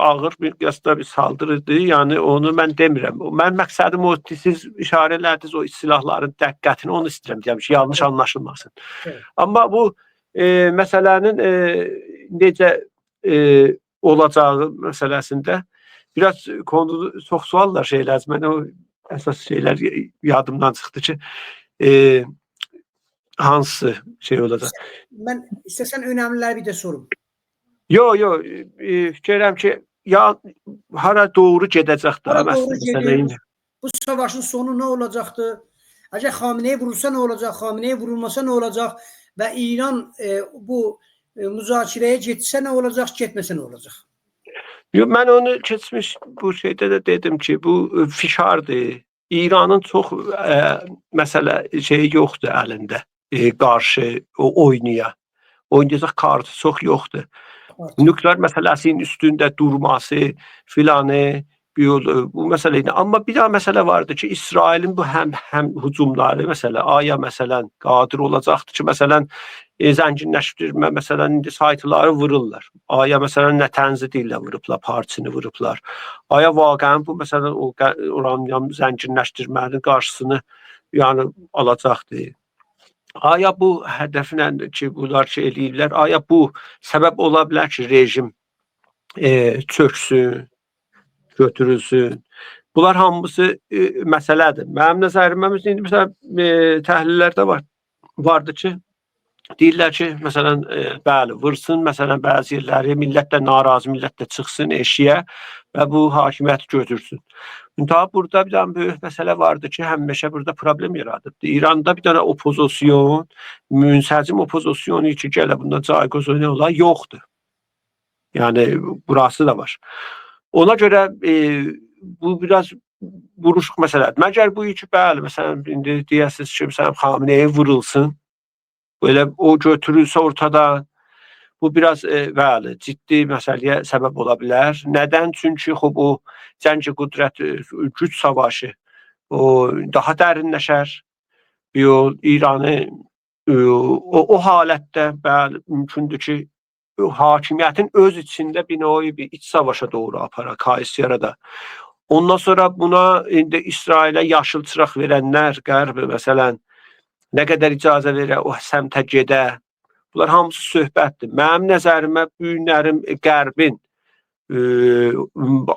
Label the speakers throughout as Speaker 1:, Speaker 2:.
Speaker 1: ağır miqyasda bir saldırıdır. Yəni onu mən demirəm. Mən məqsədim o, siz işarə elədiniz o silahların dəqqətini, onu istəyirəm deyəm ki, yanlış anlaşılmasın.
Speaker 2: Evet.
Speaker 1: Amma bu məsələnin necə olacağı məsələsində biraz konu çox suallar şeylər, mən o əsas şeylər yadımdan çıxdı ki, hansı şey olacaq.
Speaker 2: Mən istəsən önəmliləri bir də sorum.
Speaker 1: Yo, yo, fikirləşirəm ki, ya hara doğru gedəcək də
Speaker 2: Hara doğru
Speaker 1: məsələ
Speaker 2: gedir?
Speaker 1: indi.
Speaker 2: Bu savaşın sonu nə olacaqdı? Əgər Xamenei vurulsa nə olacaq? Xamenei vurulmasa nə olacaq? Və İran bu müzakirəyə getsə nə olacaq, getməsə nə olacaq?
Speaker 1: Yo, mən onu keçmiş bu şeydə də dedim ki, bu fişardır. İranın çox məsələ şeyi yoxdur əlində. Qarşı o oynaya. Oynayacaq kartı çox yoxdur.
Speaker 2: Artıq.
Speaker 1: Nükleer məsələsinin üstündə durması filanı bir yol, bu məsələ idi. Amma bir daha məsələ vardı ki, İsrailin bu həm hücumları məsələ, aya məsələn qadir olacaqdı ki, məsələn zənginləşdirmə məsələn indi saytları vururlar. Aya məsələn Nətənzi deyirlər vurublar, parçını vurublar. Aya vaqəən bu məsələn o uranium zənginləşdirmənin qarşısını yəni alacaqdı. Aya bu hədəflə ki, bunlar şey eləyirlər, aya bu səbəb ola bilər ki, rejim çöksün, götürülsün. Bunlar hamısı məsələdir. Mənim nəzərimə indi məsələn təhlillərdə vardı ki, deyirlər ki, məsələn, bəli, vursun, məsələn, bəzi yerləri millət də narazı, millət də çıxsın eşiyə və bu hakimiyyəti götürsün. Ta burada bir dənə böyük məsələ vardı ki, həmişə burada problem yaradıbdı. İranda bir dənə opozisyon, münsəcim opozisyonu ki, gələ bundan cayqoz olar, yoxdur. Yəni burası da var. Ona görə bu biraz vuruşuq məsələdir. Məgər bu ki, bəli, məsələn, indi deyəsiniz ki, məsələn, Xamenei vurulsun, belə o götürülsə ortadan, bu biraz bəli, ciddi məsələyə səbəb ola bilər. Nədən? Çünki xub o cəng qüdrət, güc savaşı o daha dərinləşər. İranı o halətdə bəli, mümkündür ki, hakimiyyətin öz içində bir növ bir iç savaşa doğru apara, kaos yarada. Ondan sonra buna indi İsrailə yaşıl çıraq verənlər, Qərb məsələn, nə qədər icazə verə, o səmtə gedə. Bunlar hamısı söhbətdir. Mənim nəzərimə bu günlərin Qərbin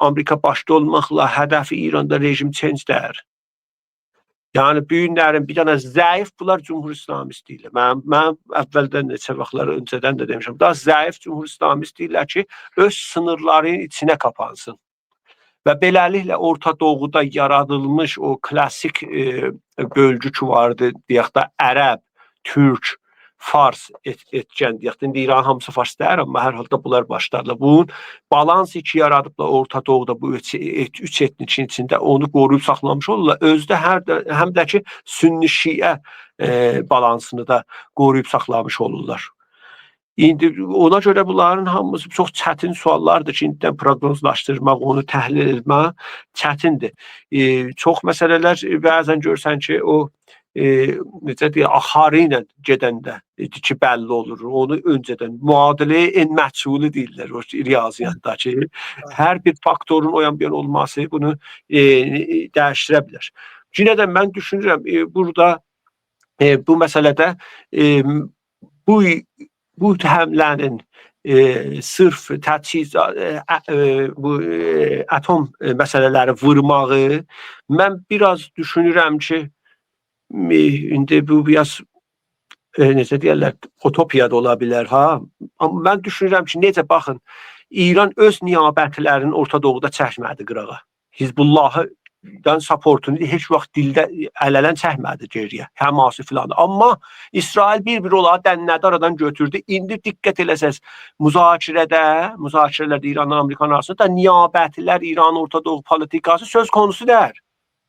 Speaker 1: Amerika başda olmaqla hədəfi İranda rejim change-dir. Yəni bu günlərin bir dənə zəif bunlar Cumhur İslamı istəyirlər. Mən əvvəldən neçə vaxtlar öncədən də demişəm. Daha zəif Cumhur İslamı istəyirlər ki, öz sınırlarının içinə kapansın. Və beləliklə Orta Doğuda yaradılmış o klassik bölgü ki vardı, deyək də ərəb, türk, fars etken, deyək də indi İran hamısı fars deyər, amma hər halda bunlar başladılar. Bunun balans ki yaradıblar Orta Doğuda bu üç etnikin içində onu qoruyub saxlamış olurlar. Özdə həm də ki sünni şiə balansını da qoruyub saxlamış olurlar. İndi ona görə bunların hamısı çox çətin suallardır ki, indidən proqnozlaşdırmaq, onu təhlil etmək çətindir. Çox məsələlər bəzən görsən ki, o necə deyək, axarı ilə gedəndə ki, bəlli olur. Onu öncədən müadilə en məhsulu deyirlər o riyaziyyatda ki, hər bir faktorun o yan bu yan olması bunu dəyişdirə bilər. Yenə də mən düşünürəm burada bu məsələdə bu həmlənin sırf təchiz bu atom məsələləri vurmağı mən biraz düşünürəm ki, indi bu biraz necə deyirlər, utopiyada ola bilər ha. Amma mən düşünürəm ki, necə baxın, İran öz niyabətlərini Orta Doğuda çəkmədi qırağa. Hizbullahı dan supportunu heç vaxt dildə ələlən çəkmədi geriyə. Həması filan. Amma İsrail bir-bir onları dənlədi, aradan götürdü. İndi diqqət eləsəz, müzakirələrdə İranla Amerikan arasında niyabətlər, İran Orta Doğu politikası söz konusu deyil.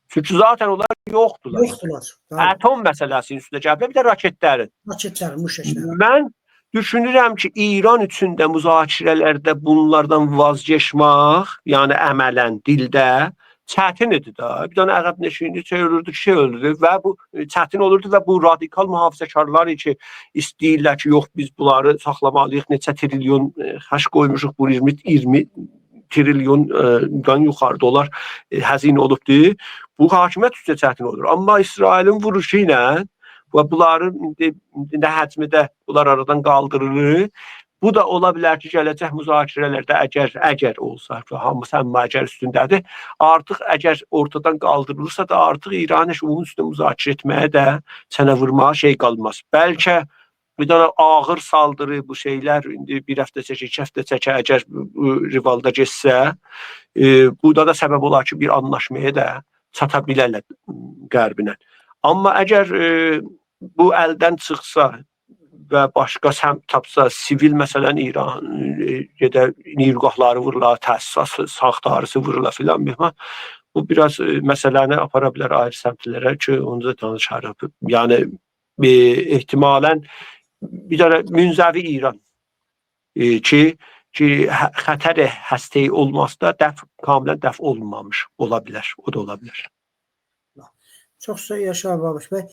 Speaker 1: Çünki zaten onlar yoxdular.
Speaker 2: Yoxdular.
Speaker 1: Atom məsələsinin üstünə gəliblər, bir də raketlərin.
Speaker 2: Raketlərin, müşəklərin.
Speaker 1: Mən düşünürəm ki, İran üçün də müzakirələrdə bunlardan vazgeçmək, yəni əmələn dildə çətin idi da. Bir dənə ərəb neşini şey olurdu, şey olurdu və bu çətin olurdu və bu radikal mühafizəkarlar ki, istəyirlər ki, yox biz bunları saxlamalıyıq, neçə trilyon xərc qoymuşuq bu 20 trilyondan yuxarı dollar həzinə olubdur. Bu hakimiyyət üçün çətin olur. Amma İsrailin vuruşu ilə və bunların indi nə həcmdə bunlar aradan qaldırılır. Bu da ola bilər ki, gələcək müzakirələrdə əgər olsa, hamısı əmma əgər üstündədir. Artıq əgər ortadan qaldırılırsa da artıq İran heç onun üstünə müzakirə etməyə də çənə vurmağa şey qalmaz. Bəlkə bir dənə ağır saldırı bu şeylər indi bir həftə çəkə, 2 həftə çəkə əgər bu rivalda getsə, bu da səbəb olar ki, bir anlaşmaya da çata bilərlər Qərblə. Amma əgər bu əldən çıxsa və başqa səmt tapsa, sivil məsələn İran gedə nirgahları vururlar, təsisat saxtarısı vururlar filan bir bu biraz məsələni apara bilər ayrı səmtlərə ki, onu da danışarıq. Yəni ehtimalən bir dənə münzəvi İran ki xətər həstəyi olmasa da kamilən dəf olunmamış ola bilər. O da ola bilər.
Speaker 2: Çox sağ Yaşar Babuş bəy.